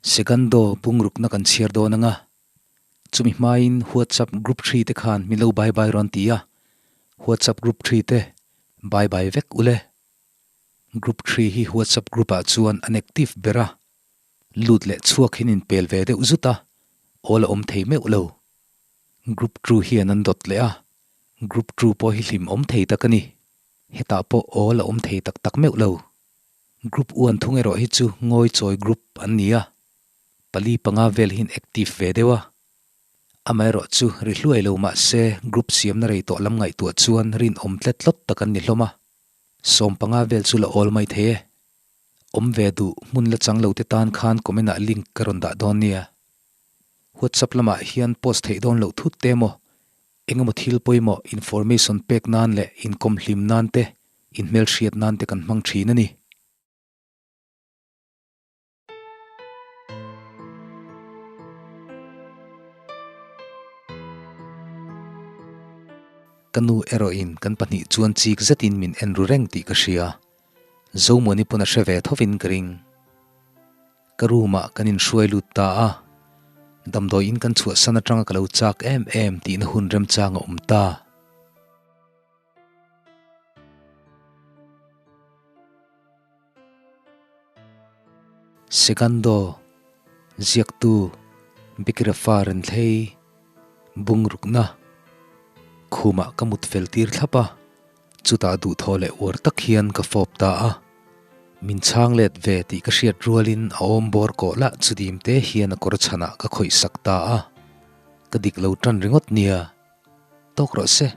Segundo bungrukna kan chhiar dawn anga, chumi hmain WhatsApp group thri te khan min lo bye bye rawn ti a, WhatsApp group thri te bye bye vek ule. Group thri hi WhatsApp group ah chuan an active ber a, lut leh chhuak hin inpel ve deuh zut a, awl a awm thei meuh lo. Group two hian an dawt leh a, group two pawh hi hlim awm thei tak a ni. Hetah pawh awl a awm thei tak tak meuh lo. Group uan thung erawh hi chu ngawi chawi group an ni a, pali panga vel hian active ve deuh a. Amaherawh chu ri hluai lo mah se group siamna rei tawh lam ngaihtuah chuan rinawm tlet tlawt tak an ni hlawm a, 15 vel chu la awl mai thei e. Awm ve duh hmun la chang lo te tan khan comment ah link ka rawn dah dawn nia. WhatsApp lamah hian post theih dawn loh thut te emaw, engemaw thil pawimawh information pek nan leh inkawm hlim nan te, inhmelhriat nan te kan hmang thin a ni. Ka nu erawhin kan pahnih chuan chik zetin min en ru reng tih ka hria. Zomuani pawn a hre ve thovin ka ring. Ka room ah kan inhruai lut ta a, damdawi in kan chhuahsan atanga ka lo chak em em tihna hun remchang a awm ta. Segundo, Ziaktu, Bikirafa Renthlei, Bungrukna, Khumah ka mut fel tir thlap a. Chutah duhthawh leh uar tak hian ka fawp ta a, min chhang let ve tih ka hriat rualin a awm bawr kawh lah chu dim te hian a kawr chhanah ka khawih sak ta a, ka dik lo tan ringawt nia. Tawk rawh se,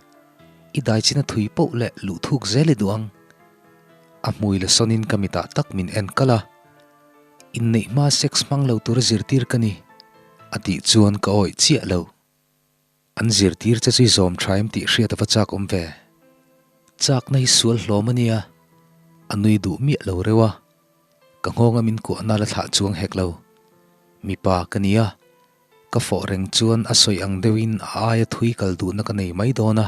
i dai chin a thui poh leh luh thuk zel i duh ang. A hmui la sawnin ka mitah tak min en kal a, inneih hma sex hmang lo tura zirtir ka ni, a tih chuan ka awih chiah lo. An zirtir che chu i zawm tha em tih hriat a va chak awm ve. Chakna hi sual hlawm a nia, a nui duh miah lo reuh a, ka nghawnga min kuahna la thlah chuang hek lo. Mipa ka nia, ka fawh reng chuan a sawi ang deuhin a aia thui kal duhna ka nei mai dawn a,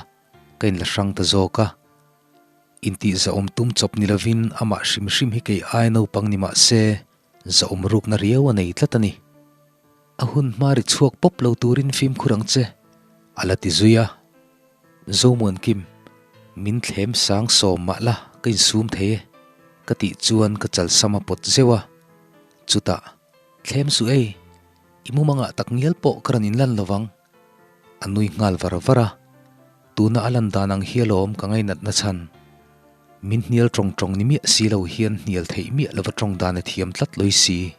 ka inla hrang ta zawk a. Intihzahawm tum chawp ni lovin amah hrim hrim hi kei aia naupang ni mah se, Zahawm rukna riau a nei tlat a ni. A hun hma ri chhuak pawp lo turin fimkhur ang che, a la ti zui a. Zomuan Kim, min thlem sang sawm mah la ka insum thei e, ka tih chuan ka chalsam a pawt zeuh a. Chutah, thlem suh ei, i mumangah tak ngial pawh ka rawn inlan lo vang. A nui nghal var var a, tuna a lan dan ang hi alawm ka ngainatna chhan. Min hnial tawng tawng ni miah si lo hian hnial theih miah lova tawng dan a thiam tlat lawih si.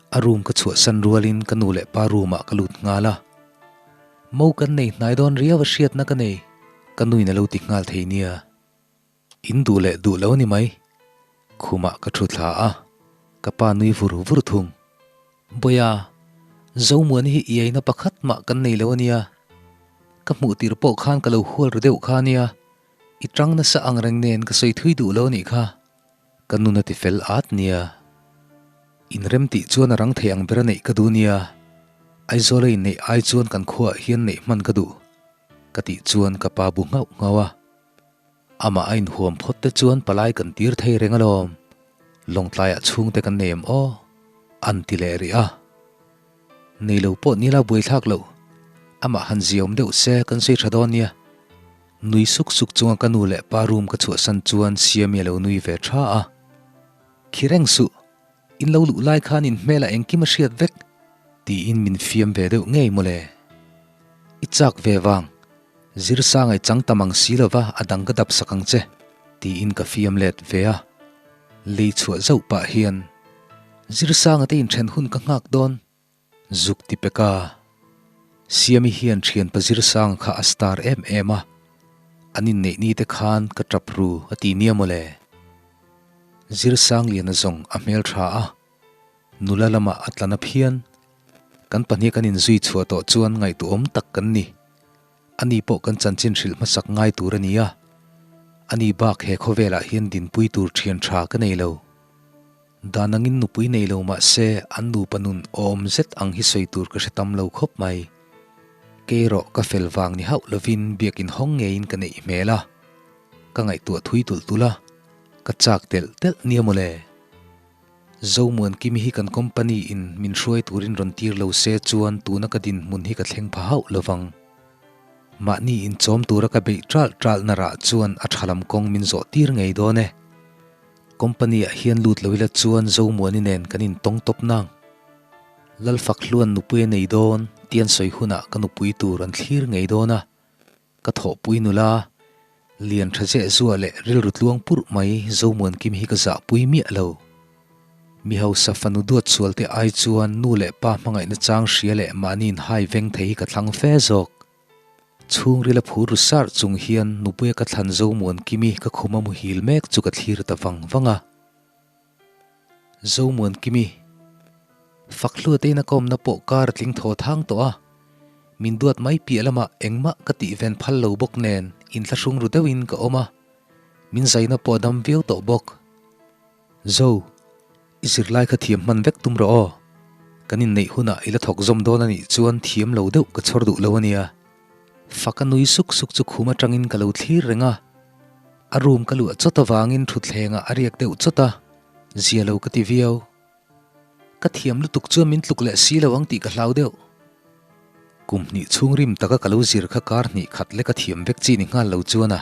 A room ka chhuahsan rualin ka nu leh pa room ah ka lut nghal a. Mo kan nei hnai dawn riau a hriatna ka nei, ka nuin a lo ti nghal thei nia. In duh leh duh lo ni mai. Khumah ka thu thla a, ka pa nui vur vur thung. Bawiha, Zomuani hi iaina pakhat mah kan nei lo a nia. Ka hmuh tir pawh khan ka lo hual ru deuh kha a nia. I tang nasa ang reng nen ka sawi thui duh lo a nih kha. Ka nun a ti fel at nia. Inrem tih chuan a rang thei ang ber a neih ka duh nia. Aizawl a inneih ai chuan kan khuaah hian neih hman ka duh. Ka tih chuan ka pa bu nghauh nghauh a. Amah a inhuam phawt te chuan palai kan tir thei reng alawm. Lawngtlaiah chhungte kan nei em aw? An ti leh rih a. Nei lo pawh nila buaithlak loh. Amah han ziaawm deuh se kan sawi tha dawn nia. Nui suk suk chunga ka nu leh pa room ka chhuahsan chuan Siami a lo nui ve tha a. Khi reng suh, in lo luh lai khan in hmelah engkim a hriat vek tiin min fiam ve deuh ngei mawle. I chak ve vang, Zirsa ngaih chang tam ang si lova a dang ka dap sak ang che, tiin ka fiam let ve a. Lei chhuah zauh pah hian, Zirsanga te inthen hun ka nghak dawn, zuk ti pek a. Siami hian thianpa Zirsanga kha a star em em a, an inneih ni te khan ka tap ru a ti nia mawle. Zirsangliana zawng a hmeltha a, nula lamah a tla na phian. Kan pahnih kan inzui chhuah tawh chuan ngaihtuahawm tak kan ni. Ani pawh kan chanchin hrilh hmasak ngai tur a ni a. Ani bak he khawvelah hian dinpui tur thian tha ka nei lo. Dan angin nupui nei lo mah se an nupa nun awm zet ang hi sawi tur ka hre tam lo khawp mai. Kei erawh ka fel vang ni hauh lovin biakin hawng ngeiin ka neih hmel a. Ka ngaihtuah thui tulh tulh a, ka chak telh telh nia mawle. Zomuankimi hi kan company in min hruai turin rawn tir lo se chuan tuna ka dinhmun hi ka thleng pha hauh lovang. Mahni inchawm tura ka beih ṭalh ṭalhna rah chuan a ṭha lam kawng min zawh tir ngei dawn e. Company ah hian lut lo ila chuan Zomuani nen kan intawng tawp nang. Lalfakhluan nupui a nei dawn tih an sawi hunah ka nupui tur an thlir ngei dawn a. Ka thawhpui nula, lian tha zeh zuah leh rilru tluang purh mai Zomuankim hi ka zahpui miah lo. Mi hausa fanu duat sual te ai chuan nu leh pa hmangaihna chang hria leh mahni inhai veng thei hi ka thlang fe zawk. Chhungril a phur ru sarh chung hian nupuia ka thlan Zomuankimi ka khum a muhil mek chu ka thlir ta vang vang a. Zomuankimi, Fakhlua te in a kawmna pawh kar a tling thaw thang tawh a, min duat mai piah lamah engmah ka tih ven phal lo bawk nen inthlahrung ru deuhin ka awm a, min zaina pawh a dam viau tawh bawk. Zo, i zirlai kha thiam hman vek tum rawh aw. Kan inneih hunah i la thawk zawm dawn a nih chuan thiam lo deuh ka chhawr duh lo a nia. Faka nui suk suk chu khum atangin ka lo thlir reng a. A room ka luah chawt avangin thutthlengah a riak deuh chawt a, zia lo ka ti viau. Ka thiam lutuk chuan min tluk leh si lo ang tih ka hlau deuh. Kum hnih chhung rim taka ka lo zir kha kar hnih khat lek a thiam vek chi ni nghal lo chuan a.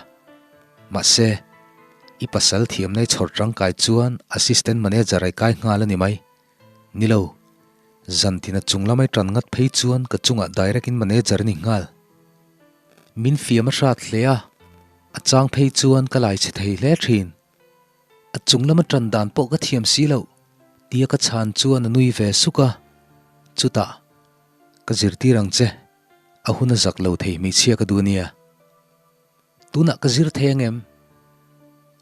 Mahse, i pasal thiamna i chhawr tangkai chuan assistant manager ai kai nghal a ni mai. Ni lo, zantin a chung lamai tan ngat phei chuan ka chungah direct in manager a ni nghal. Min fiam a hrat hle a, a chang phei chuan ka lai chhe thei hle thin. A chung lama tan dan pawh ka thiam si loh, tia ka chhan chuan a nui ve suk a. Chutah, Ka zirtir ang che, a hun a zak lo thei hmeichhia ka duh ania. Tunah ka zir thei ang em?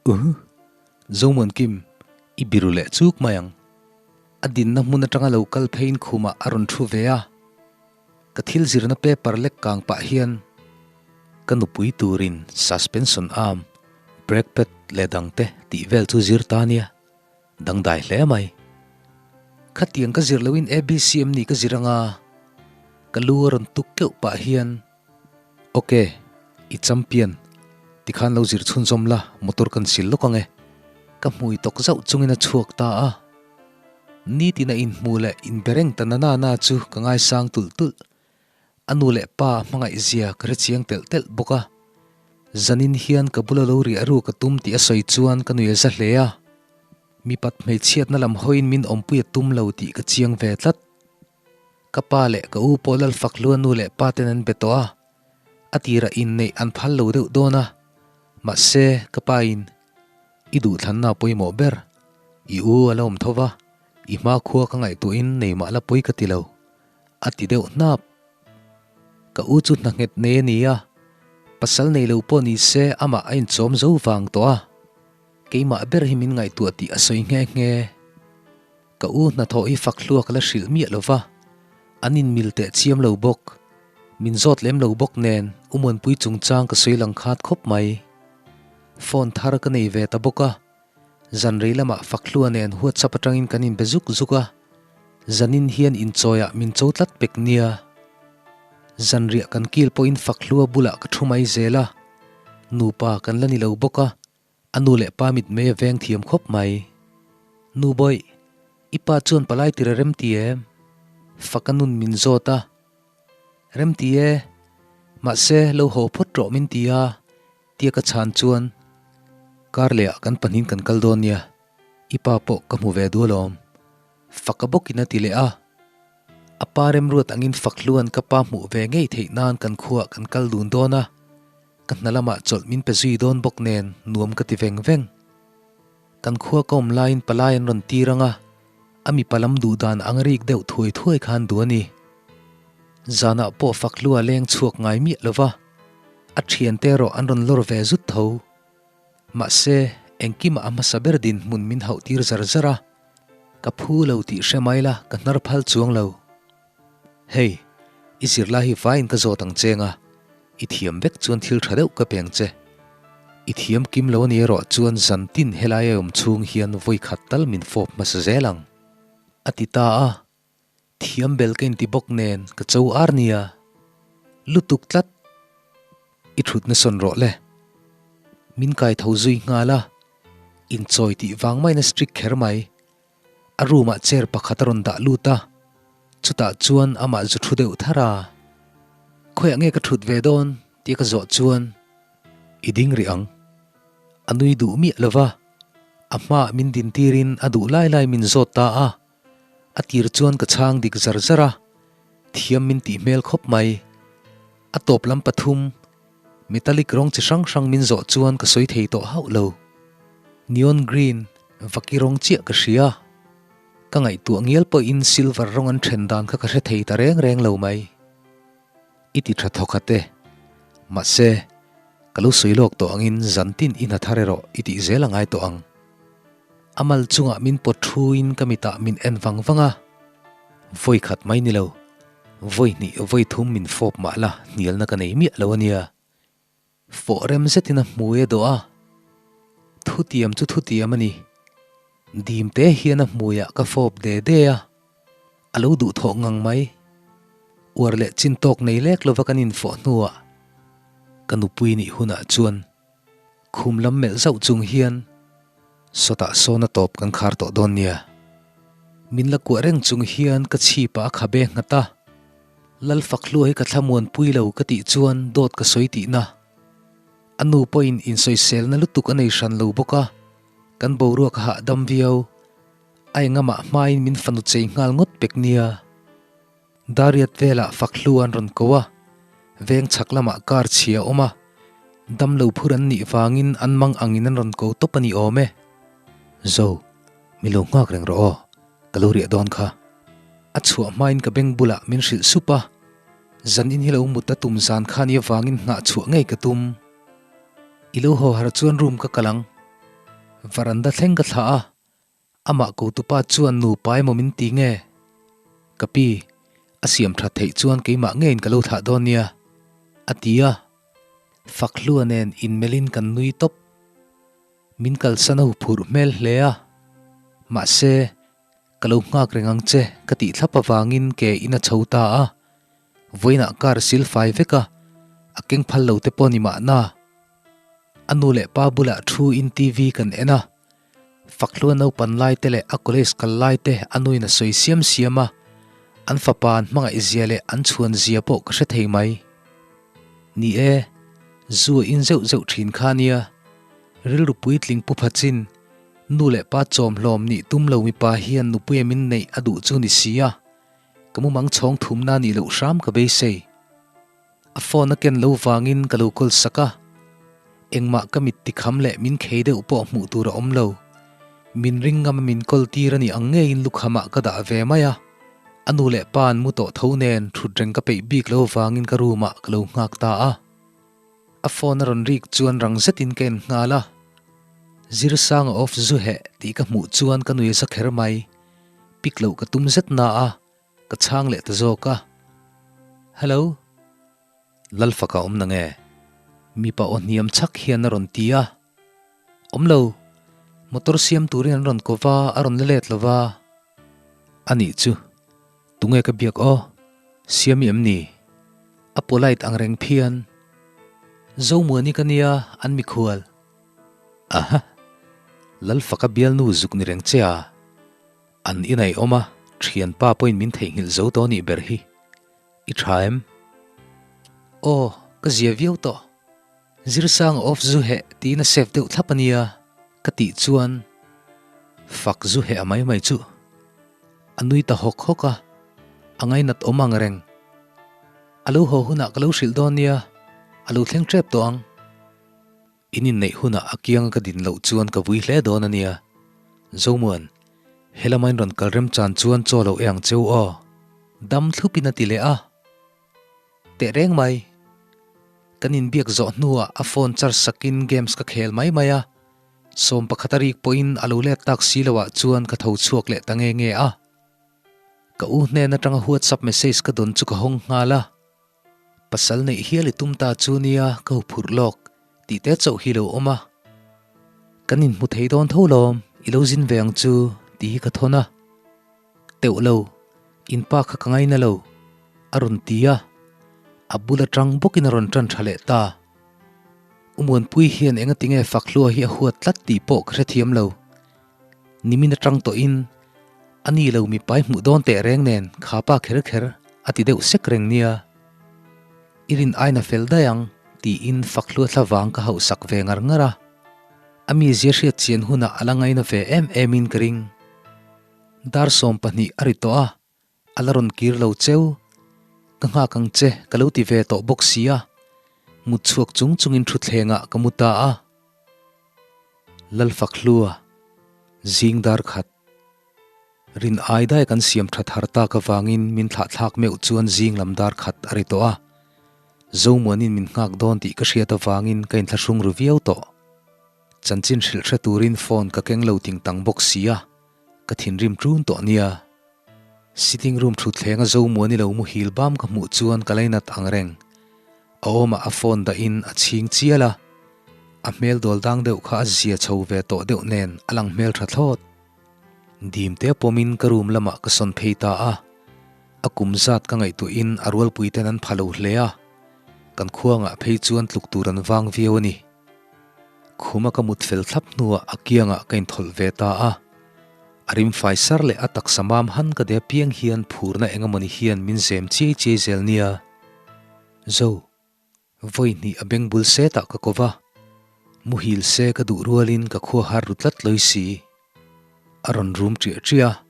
Uh! Zomuankim, i biru leh chuk mai ang. A dinna hmun atanga lo kal pheiin khumah a rawn thu ve a. Ka thil zirna paper lek kang pah hian ka nupui turin suspension arm, brake pad leh dangte tih vel chu zir ta nia. Dangdai hle mai. Khatiang ka zir loin ABCM nih ka zir anga ka lu a rawn tuk keuh pah hian Ok, i champion. Tikhan lo zir chhunzawm la, motor kan sil lawk ang e. Ka hmui tawk zauh chungin a chhuak ta a. Nitin a inhmu leh inbe reng ta na na na chu ka ngaisang tulh tulh. A nu leh pa a hmangaih zia ka hre chiang telh telh bawk a. Zanin hian ka bula lo riah ruk a tum tih a sawi chuan ka nui a za hle a. Mipat hmeichhiatna lam hawiin min awmpui a tum lo tih ka chiang ve tlat. Ka pa leh ka u pawh Lalfakhlua nu leh pa ten an be tawh a, a tirah inneih an phal lo deuh dawn a, mahse ka pa in i duhthlanna a pawimawh ber, i u a la awm tho va, i hmakhua ka ngaihtuahin nei mah la pawi ka ti lo, a ti deuh hnap. Ka u chu hna nghet nei a ni a, pasal nei lo pawh ni se amah a inchawm zo vang tawh a, keimah ber hi min ngaihtuah tih a sawi nghe nghe. Ka u hnathawh hi fak hluak la hrilh miah lo va, an inmil teh chiam lo bawk. Min zawt lem lo bawk nen Umuanpui chungchang ka sawi lang khat khawp mai. Phone thar ka nei ve ta bawk a, zan rei lamah fak hlua nen WhatsApp atangin kan inbe zuk zuk a, zanin hian inchawiah min cho tlat pek nia. Zanriah kan kil pawhin fak hlua bulah ka thu mai zel a, nupa kan la ni lo bawk a, A nu leh pa mit mei a veng thiam khawp mai. Nu Bawih, i pa chuan palai tir a remti em? Faka nun min zawt a. Remti e, mahse lo haw phawt rawh min ti a, tia ka chhan chuan kar lehah kan pahnihin kan kal dawn nia, i pa pawh ka hmu ve duh alawm. Faka bawkin a ti leh a. A pa remruat angin Fakhluan ka pa hmuh ve ngei theih nan kan khuaah kan kal dun dawn a. Ka hna lamah chawlh min pe zui dawn bawk nen nuam ka ti veng veng. Kan khua ka awm laiin palai an rawn tir ang a, a mipa lam duh dan ang rik deuh thuai thuai khan duh a ni. Zanah pawh Fakhlua leng chhuak ngai miah lo va, a thiante erawh an rawn lawr ve zut tho. Mahse, engkimah a hmasa ber dinhmun min hauh tir zar zar a, ka phu lo tih hre mai la ka hnar phal chuang lo. Hei, i zirlai hi vaiin ka zawt ang cheng a, i thiam vek chuan thil tha deuh ka peng che. I thiam kim lo a ni erawh chuan zantin helai a awm chhung hian vawi khat tal min fawp hmasa zel ang, a ti ta a. Thiam bel ka inti bawk nen ka cho ar nia. Lutuk tlat. I thutna sawn rawh le. Min kai tho zui nghal a, inchawi tih vang maiin a strict kher mai. A room ah chair pakhat a rawn dah lut a, chutah chuan amah zu thu deuh thar a. Khawiah nge ka thut ve dawn tih ka zawh chuan i ding rih ang. A nui duh miah lo va, a hmaah min din tirin a duh lai lai min zawt ta a. A tir chuan ka chhang dik zar zar a, thiam min tih hmel khawp mai. A tawp lam pathum Metallic rawng chi hrang hrang min zawh chuan ka sawi thei tawh hauh lo. Neon green, vaki rawng chiah ka hria. Ka ngaihtuah ngial pawhin silver rawng an then dan kha ka hre thei ta reng reng lo mai. I ti tha thawkhat e. Mahse, ka lo sawi lawk tawh angin zantin i hna thar erawh i tih zel a ngai tawh ang. A mal chungah min pawt thuin ka mitah min en vang vang a, vawi khat mai ni lo, vawi hnih vawi thum min fawp mah la hnialna ka nei miah lo a nia. Fawh rem zetin a hmui a dawh a, thutiam chu thutiam a ni. Dim te hian a hmuiah ka fawp de de a, a lo duhthawh ngang mai. Uar leh chin tawk nei lek lova kan infawh hnuah ka nupui nih hunah chuan Khum lam melh zauh chung hian sawtah sawn a tawp kan khar tawh dawn nia. Min la kuah reng chung hian ka chhipah a khabe nghat a, Lalfakhlua hi ka thlamuanpui lo ka tih chuan dawt ka sawi tihna. A nu pawhin insawiselna lutuk a nei hran lo bawk a, kan boruak a hahdam viau. A engamah hmain min fanu chei nghal ngawt pek nia. Dariat velah Fakhlu an rawn ko a, veng chhak lamah car chhia a awm a, damlo phur an nih vangin an mang angin an rawn ko tawp a ni awm e. Zo, mi lo nghak reng rawh aw, ka lo riah dawn kha. A chhuah hmain ka beng bulah min hrilh sup a, zanin hi lo mut a tum zan kha ni avangin nghah chhuah ngei ka tum. I lo haw har chuan room ka kal ang. Varanda thleng ka thlah a, Amah kotupa chuan nupa emaw min ti nge? Ka pi, a siam that theih chuan keimah ngeiin ka lo thlah dawn nia, a ti a. Fakhlua nen inmelhin kan nui tawp. Min kalsan a huphurh hmel hle a. Mahse, ka lo nghak reng ang che ka tih thlap avangin ke in a chho ta a. Vawiinah car sil fai vek a, a keng phal lo te pawh ni mahna. A nu leh pa bulah thu in TV kan en a. Fakhlua naupan lai te leh a college kal lai te a nuin a sawi siam siam a, an fapa an hmangaih zia leh an chhuan zia pawh ka hre thei mai. Ni e, zu a in zeuh zeuh thin kha nia, rilru puitling pu pha chin, nu leh pa chawmhlawm nih tum lo mipa hian nupuia min neih a duh chu ni si a, ka mumang chhawng thumna nih loh hram ka beisei. A phone a ken lo vangin ka lo call sak a, engmah ka mit tikham leh min khei deuh pawh hmuh tur a awm lo. Min ring ngam a min call tir a nih ang ngeiin lukhamah ka dah ve mai a, a nu leh pa an mu tawh tho nen thut reng ka peih bik lo vangin ka room ah ka lo nghak ta a. A phone a rawn rik chuan rang zetin ka en nghal a, Zirsanga off zu heh tih ka hmuh chuan ka nui za kher mai, pick loh ka tum zet na a, Ka chhang leh ta zawk a. Hello. Lalfaka awm na nge? Mipa aw hniam chhak hian a rawn ti a. Awm lo. Motor siam turin an rawn ko va, a rawn la let lo va. A nih chu. Tunge ka biak aw? Siami em ni? A polite ang reng phian. Zomuani ka nia, an mikhual. Aha. Lalfaka bialnu zuk ni reng che a. An inai awm a, thianpa pawhin min theihnghilh zo tawh anih ber hi. I tha em? Aw, ka zia viau tawh. Zirsanga off zu heh tiin a save deuh thlap ania ka tih chuan fak zu heh a mai mai chu a nui ta hawk hawk a, a ngainat awm ang reng. A lo haw hunah ka lo hrilh dawn nia, a lo thleng tep tawh ang. In inneih hunah a kianga ka din loh chuan ka vui hle dawn a nia. Zomuan, he lama in rawn kal remchan chuan chaw lo e ang cheu aw. Dam thlupin a ti leh a. Teh reng mai. Kan inbiak zawh hnuah a phone charge sakin games ka khel mai mai a. 11 a rik pawhin a lo let tak si loah chuan ka tho chhuak leh ta nge nge a. Ka u hnen atanga whatsapp message ka dawn chu ka hawng nghal a. Pasal neih hial i tum ta chu nia ka huphurh lawk tih te chauh hi lo awm a. Kan inhmu thei dawn tho lawm, i lo zin ve ang chu tih hi ka thawn a. Teuh lo, in pa kha ka ngaina lo, a rawn ti a. A bul atang bawkin a rawn tan tha leh ta. Umuanpui hian engatinge Fakhlua hi a huat tlat tih pawh ka hrethiam lo. Nimin atang tawhin. A ni lo mipa i hmuh dawn teh reng nen kha pa kher kher a ti deuh sek reng nia. I rin aina fel daih ang tiin fak hluathla vang ka hauh sak ve ngar ngar a. A mizia hriat chian hunah a la ngaina ve em em in ka ring. Dar 20 a ri tawh a, a la rawn kir lo cheu. Ka nghak ang che ka lo ti ve tawh bawk si a, mut chhuak chung chungin thutthlengah ka mu ta a. Lalfakhlua, zing dar khat. Rin ai dai kan siam tha thar tak avangin min thlahthlak meuh chuan zing lam dar khat a ri tawh a. Zomuanin min nghak dawn tih ka hriat avangin ka inthlahrung ru viau tawh. Chanchin hrilh hre turin phone ka keng lo ting tang bawk si a, ka thinrim ṭun tawh nia. Sitting room thutthleng a Zomuani lo muhil bam ka hmuh chuan ka lainat ang reng. A awmah a phone dahin a chhing chial a, a hmel dawl dang deuh kha a zia chho ve tawh deuh nen a lang hmel tha thlawt. Dim te pawmin ka room lamah ka sawn phei ta a, a kum zat ka ngaihtuahin a rualpui ten an pha lo hle a, kan khuangah phei chuan tluk tur an vang viau a ni. Khuma ka mut fel thlap hnuah a kiangah ka inthawlh ve ta a, a rim fai sar leh a taksa mam han ka de piang hian phurna eng emawni hian min zem chiai chiai zel nia. Zo, vawi hnih a beng bul setah ka ko va, muhil se ka duh rualin ka khua har ru tlat lawi si. A rawn rum ṭiah ṭiah a,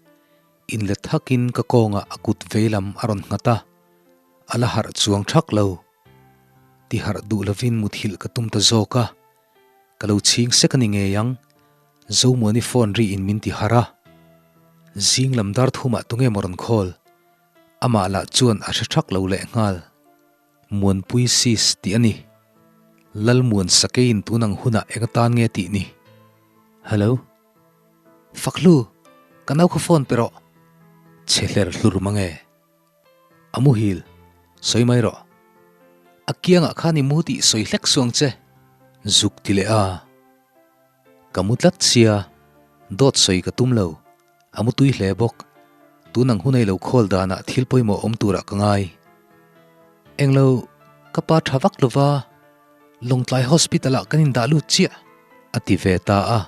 inlet thakin ka kawngah a kut veilam a rawn nghat a, a la harh chuang ṭhak lo. Ti harh duh lovin muthilh ka tum ta zawk a, ka lo chhing sek a ni ngei ang, Zomuani phone ri in min ti harh a. Zing lam dar thumah tunge maw rawn call? Amah lah chuan a hre thak lo leh nghal. Muanpui sis tih a ni. Lalmuan sakeiin tun ang hunah eng atan nge tih ni? Hello? Fakhlu, ka nau kha phone pe rawh. Chhe hler hlur mang e. A muhil, sawi mai rawh. A kiangah khan i mu tih sawi hlek suang che. Zuk ti leh a. Ka mu tlat sia, dawt sawi ka tum lo. A mu tui hle bawk. Tun ang hunei lo khawl danah thil pawimawh awm turah ka ngai. Englo, ka pa tha vak lova, Lawngtlai Hospital-ah kan indah lut chiah, a ti ve ta a.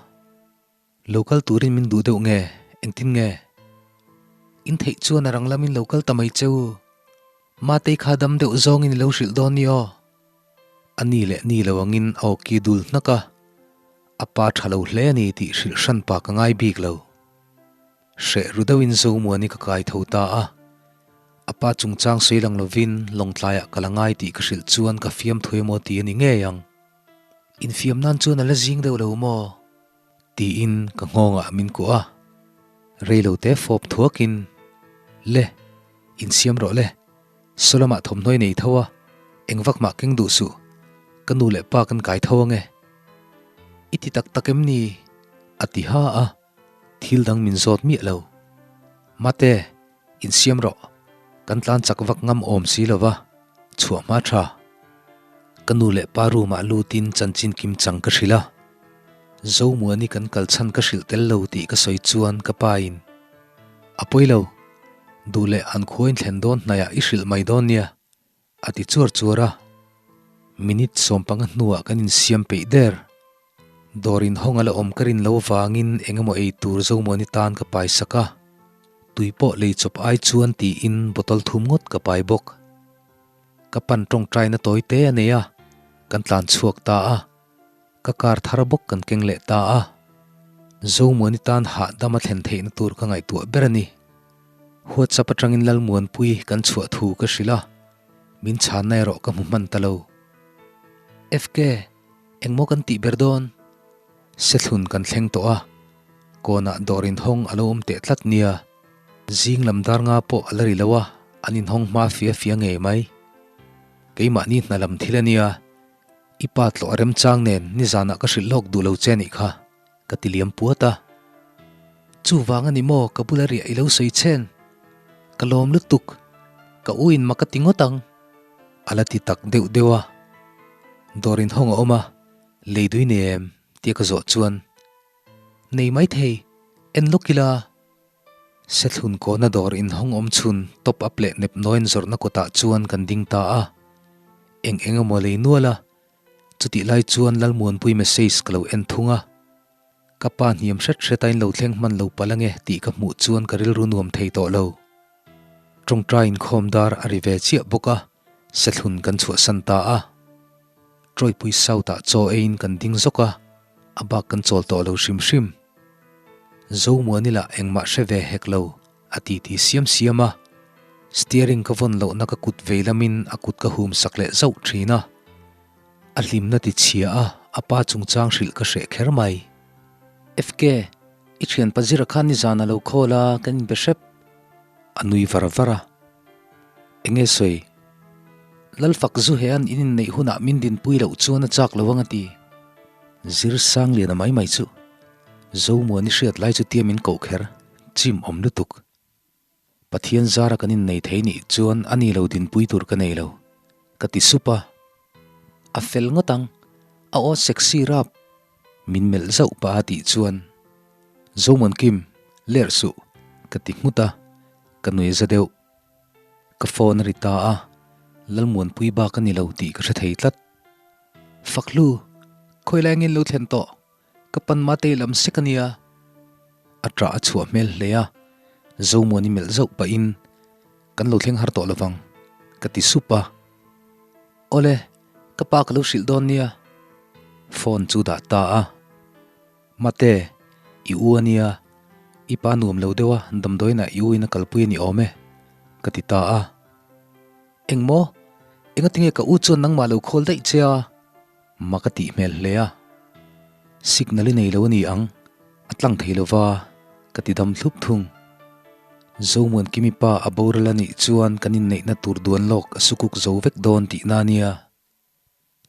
Lo kal turin min duh deuh nge? Engtin nge? In theih chuan a rang lamin lo kal ta mai che u. Matei kha dam deuh zawngin i lo hrilh dawn ni aw. A ni leh ni lo angin a awki dul hnak a, a pa tha lo hle a ni tih hrilh hran pa ka ngai bik lo. Hreh ru deuhin Zomuani ka kai tho ta a, a pa chungchang sawi lang lovin Lawngtlaiah ka la ngai tih ka hrilh chuan ka fiam thui emaw ti a ni ngei ang. Infiam nan chuan a la zing deuh lo maw? Tiin ka nghawngah min kuah a, reilote fawp thuakin, Le, insiam rawh le, saw lamah thawmhnaw i nei tho a, eng vak mah keng duh suh, ka nu leh pa kan kai tho ange. I ti tak tak em ni? A ti ha a, thil dang min zawt miah lo. Mate, insiam rawh, kan tlan chak vak ngam awm si lo va, chhuah hma tha. Ka nu leh pa room ah lutin chanchin kim chang ka hrilh a. Zomuani kan kal chhan ka hrilh tel lo tih ka sawi chuan ka pa in, A pawi lo, duh leh an khua in thlen dawn hnaiah i hrilh mai dawn nia, a ti chuar chuar a. Minute 15 hnuah kan insiam peih der. Dawr inhawng a la awm ka rin lo vangin eng emaw ei tur Zomuani tan ka pai sak a, tui pawh lei chawp ai chuan tiin bottle thum ngawt ka pai bawk. Ka pan tawngtaina tawi te a nei a, kan tlan chhuak ta a. Ka car thar bawk kan keng leh ta a. Zomuani tan hahdam a thlen theihna tur ka ngaihtuah ber a ni. WhatsApp atangin Lalmuanpui kan chhuah thu ka hrilh a, min chhanna erawh ka hmu hman ta lo. FK, engmaw kan tih ber dawn? Sethlun kan thleng tawh a, kawnah dawr inhawng a lo awm teh tlat nia. Zing lam dar nga pawh a la ri lo a, an inhawng hma fia fia ngei mai. Keimahni hna lam thil a nia, i pa tlawh a remchang nen nizanah ka hrilh lawk duh lo che nih kha, ka ti liam puat a. Chuvang a ni maw ka bula riah i lo sawi chen? Ka lawm lutuk, ka u in mak a ti ngawt ang. A la ti tak deuh deuh a. Dawr inhawng a awm a, lei dui nei em? tia ka zawh chuan, Nei maithei, en lawk ila. Sethlun kawhna dawr inhawng awm chhun top up leh nep nawiin zawrhna kawtah chuan kan ding ta a, eng eng emaw lei nual a, chutih lai chuan Lalmuanpui message ka lo en thung a. Ka pa hniam hret hret a in lo thleng hman lo palh ange tih ka hmuh chuan ka rilru nuam thei tawh lo. Tawngtai inkhawm dar a ri ve chiah bawk a, Sethlun kan chhuahsan ta a. Tawipui South ah chaw eiin kan ding zawk a, a bak kan chawl tawh lo hrim hrim. Zomuani lah engmah hre ve hek lo, a titi siam siam a. Steering ka vawn lohna ka kut vei lamin a kut ka hum sak leh zauh thin a. A hlimna ti chhia a, a pa chungchang hrilh ka hreh kher mai. FK, i thian Pazira khan nizan a lo call a, kan inbe hrep. A nui var var a. Enge sawi? Lalfak zu he an in inneih hunah min dinpui loh chuan a chak lo ang a ti. Zir Sangliana mai mai chu Zomuani hriat lai chu tia min koh kher, chim awm lutuk. Pathian zara kan innei thei nih chuan a ni lo dinpui tur ka nei lo, ka ti sup a. A fel ngawt ang, a aw sexy rap. Min melh zauh pah a tih chuan, Zomuan Kim, lerh suh, ka ti nghut a, ka nui za deuh. Ka phone a ri ta a, Lalmuanpui bak a ni lo tih ka hre thei tlat. Fakhlu, khawi lai angin lo thlen tawh? Ka pan Matei lam sek a nia. A ṭah a chhuah hmel hle a, Zomuani melh zauh pahin, Kan lo thleng har tawh lovang, ka ti sup a. Awle, ka pa ka lo hrilh dawn nia. Phone chu dah ta a. Mate, i u a nia, i pa nuam lo deuh a, damdawiinah i u in a kalpui a ni awm e, ka ti ta a. Engmaw? Engatinge ka u chuan nangmah lo khawl daih che a? Mak a tih hmel hle a, signal i nei lo a ni ang, a tlang thei lo va, ka ti dam thlup thung. Zomuan Kimi pa a boral a nih chuan kan inneihna tur duan lawk a sukuk zo vek dawn tihna a nia.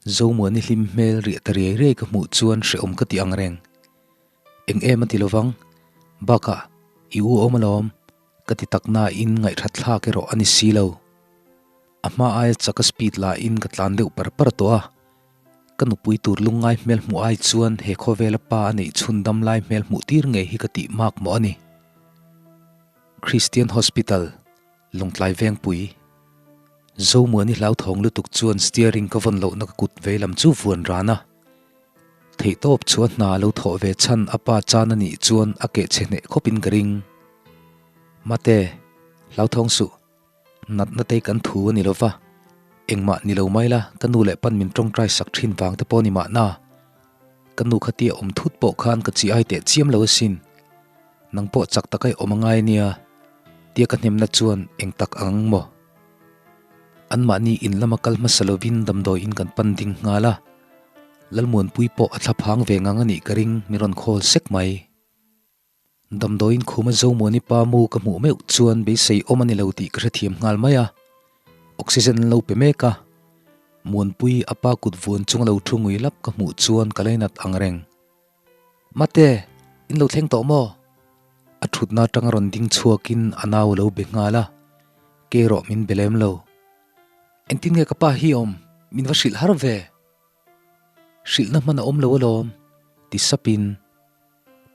Zomuani hlim hmel riah ta riai riai ka hmuh chuan hrehawm ka ti ang reng. Eng em a ti lovang, bakah i u awm alawm, ka ti tak nain ngaihthat thlak erawh a ni si lo. A hma aia chak a speed la in ka tlan deuh par par tawh a, ka nupui tur lungngai hmel hmuh ai chuan he khawvela pa a neih chhun dam lai hmel hmuh tir ngei hi ka tih mak mawh a ni. Christian Hospital, Lawngtlai Vengpui. Zomuani hlauthawng lutuk chuan steering ka vawn lohna ka kut veilam chu vuan ran a. Theihtawp chu a hna lo thawh ve chhan a pa chan a nih chuan a keh chhe hneh khawpin ka ring. Mate, hlauthawng suh. Natna te kan thu a ni lo va, engmah ni lo mai la, ka nu leh pan min tawngtai sak thin vang te pawh a ni mahna. Ka nu khatia awm thut pawh khan ka chi ai teh chiam lo asin. Nang pawh chak taka i awm a ngai nia, tia ka hnemna chuan eng tak ang ang maw? Anmahni in lama kal hmasa lovin damdawiin kan pan ding nghal a, Lalmuanpui pawh a thlaphang ve ngang a nih ka ring min rawn khawl sek mai. Damdawiin khuma Zomuani pa mu ka hmuh meuh chuan beisei awm a ni lo tih ka hrethiam nghal mai a, oxygen an lo pe mek a, Muanpui a pa kut vuan chung a lo thu ngui lap ka hmuh chuan ka lainat ang reng. Mate, in lo thleng tawh maw? A thutna atanga rawn ding chhuakin a nau a lo be nghal a, kei erawh min be lem lo. Engtin nge ka pa hi awm? Min va hrilh har ve. Hrilhna hman a awm lo alawm, ti sapin.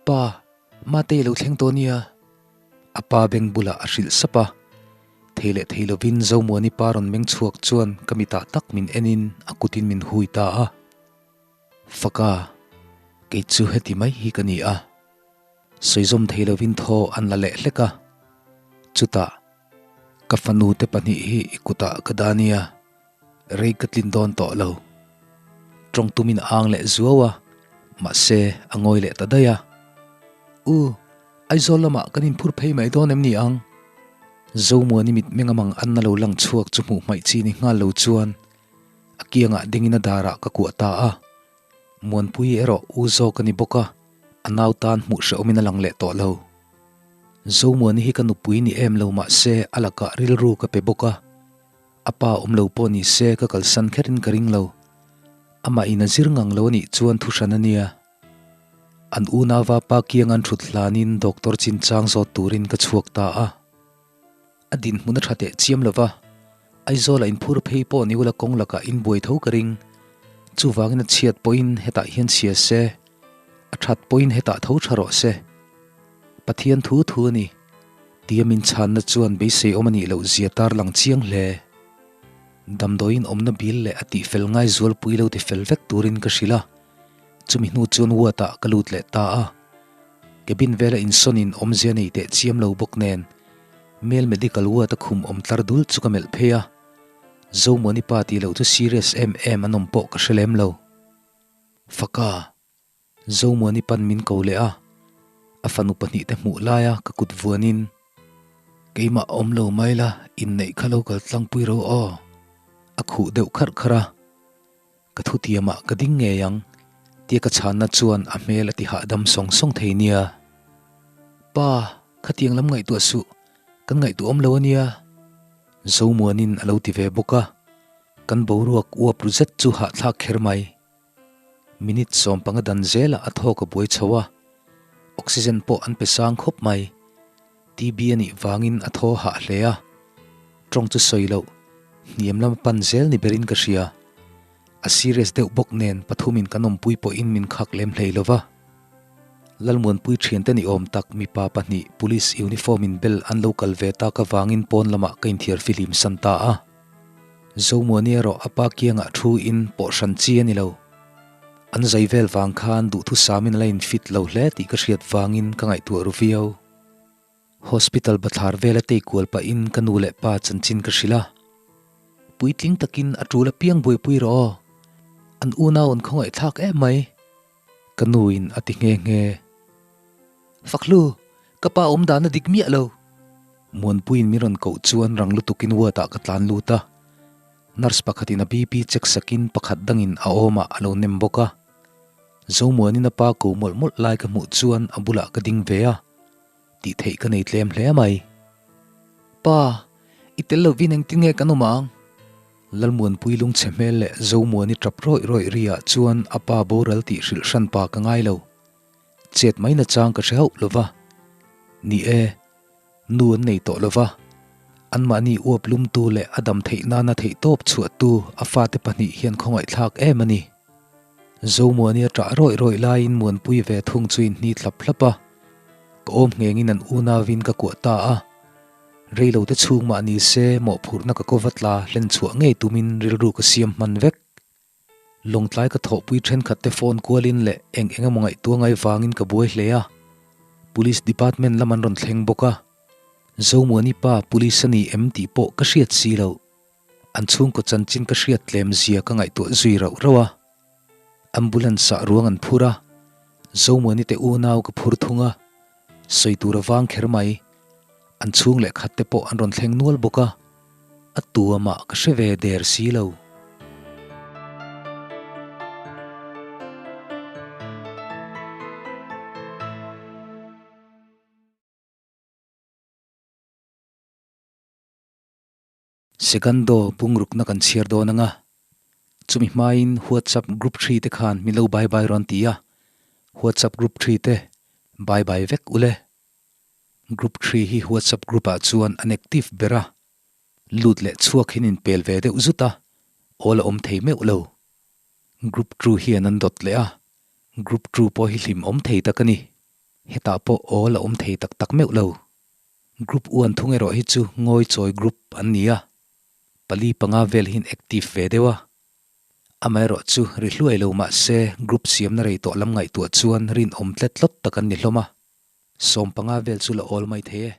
Pa, Matei lo thleng tawh nia. A pa beng bulah a hrilh sap a. Thei leh thei lovin Zomuani pa rawn meng chhuak chuan ka mitah tak min enin a kutin min hui ta a. Faka, kei chu heti mai hi ka ni a. Sawizawm thei lovin thaw an la leh hlek a. Chutah, ka fanu te pahnih hi i kutah ka dah nia. Rei ka tlin dawn tawh lo. Tawng tumin a ang leh zuau a, mahse a ngawi leh ta daih a. U, Aizawl lamah kan inphur phei mai dawn em ni ang? Zomuani mit meng amang anna lo lang chhuak chu hmuh hmaih chi ni nghal lo chuan a kiangah dingin a darah ka kuah ta a. Muanpui erawh u zawk a ni bawk a, a nau tan hmuh hrehawmin a lang leh tawh lo. Zomuani hi ka nupui ni em lo mahse a lakah rilru ka pe bawk a. A pa awm lo pawh ni se ka kalsan kherin ka ring lo. Amah in a zir ngang lo anih chuan thu hran a nia. An unauva pa kiang an thut hlanin doctor chinchang zawt turin ka chhuak ta a. A dinhmun a tha teh chiam lo va, Aizawl-a inphur phei pawh ni ula kawng lakah in buai tho ka ring. Chuvangin a chhiat pawhin hetah hian chhia se, a that pawhin hetah tho tha rawh se. Pathian thu thu a ni. Tia min chhanna chuan beisei awm a nih loh zia tar lang chiang hle. Damdawiin awmna bil leh a tihfel ngai zualpui lo tifel vek turin ka hrilh a, chumi hnu chuan ward ah ka lut leh ta a. Cabin vela insawnin awmzia nei teh chiam lo bawk nen Male Medical Ward a khum awm tlar dul chu ka melh phei a, Zomuani pa tih loh chu serious em em an awm pawh ka hre lem lo. Faka! Zomuani pan min ko leh a, a fanu pahnihte hmuh laia ka kut vuanin, Keimah awm lo mai la, inneih kha lo kal tlangpui ro aw, a khuh deuh kharh kharh a. Ka thutiamah ka ding ngei ang, tia ka chhanna chuan a hmel a ti hahdam sawng sawng thei nia. Pa, khatiang lam ngaihtuah suh, kan ngaihtuah awm lo a nia. Zomuanin a lo ti ve bawk a, kan boruak uap ru zet chu hahthlak kher mai. Minute 15 dan zelah a thawk a buai chho a, oxygen pawh an pe sang khawp mai. TB a nih vangin a thaw hah hle a, tawng chu sawi loh, hniam lama pan zel ni berin ka hria. A serious deuh bawk nen pathumin kan awmpui pawhin min khak lem hlei lo va. Lalmuanpui thiante ni awm tak mipa pahnih police uniform in bel an lo kal ve tak avangin pawn lamah ka inthiar fihlim san ta a. Zomuani erawh a pa kiangah thu in pawh hran chi a ni lo. An zai vel vang khan duhthusamin a la infit lo hle tih ka hriat vangin ka ngaihtuah ru viau. Hospital bathlar vela tei kual pahin ka nu leh pa chanchin ka hrilh a. Puitling takin a tul apiang buaipui rawh aw. An unau an khawngaihthlak em mai. Ka nuin a ti nghe nghe. Fakhlu, ka pa awm dan a dik miah lo. Muanpuiin min rawn koh chuan rang lutukin ward ah ka tlan lut a. Nurse pakhatin a BP check sakin pakhat dangin a awmah a lo nem bawk a. Zomuanin a pa ko mawlh mawlh lai ka hmuh chuan a bulah ka ding ve a, tih theih ka nei tlem hle mai. Pa, i tel lovin engtin nge kan awm ang? Lalmuanpui lungchhe hmel leh Zomuani tap rawih rawih riah chuan a pa boral tih hrilh hran pa ka ngai lo. Chet mai nachang ka hre hauh lo va. Ni e, Nu an nei tawh lova, anmahni uap lumtu leh a dam theih nana theihtawp chhuahtu a fate pahnih hian khawngaihthlak em a ni. Zomuani a ṭah rawih rawih laiin Muanpui ve thung chu inhni thlap thlap a, ka awm nghengin an unauin ka kuah ta a. Reilote chhung mah ni se mawhphurhna ka kova tla hlen chhuah ngei tumin rilru ka siam hman vek. Lawngtlai ka thawhpui thenkhat te phone kualin leh eng eng emaw ngaihtuah ngai vangin ka buai hle a, Police Department lam an rawn thleng bawk a, Zomuani pa Police a ni em tih pawh ka hriat si loh. An chhungkaw chanchin ka hriat tlem zia ka ngaihtuah zui rauh rauh a. Ambulance ah ruang an phur a, Zomuani te unau ka phur thung a, sawi tur a vang kher mai. An chhung leh khat te pawh an rawn thleng nual bawk a. A tuamah ka hre ve der si lo. Segundo bungrukna kan chhiar dawn anga, chumi hmain WhatsApp group thi te khan min lo bye bye rawn ti a, WhatsApp group thi te bye bye vek ule. Group thi hi WhatsApp group ah chuan an active ber a, lut leh chhuak hian inpel ve deuh zut a, awl a awm thei meuh lo. Group two hian an dawt leh a, group two pawh hi hlim awm thei tak a ni. Hetah pawh awl a awm thei tak tak meuh lo. Group one thung erawh hi chu ngawi chawi group an ni a, pali panga vel hian active ve deuh a. Amaherawh chu ri hluai lo mah se group siamna rei tawh lam ngaihtuah chuan rinawm tlet tlawt tak an ni hlawm a. 15 vel chu la awl mai thei e.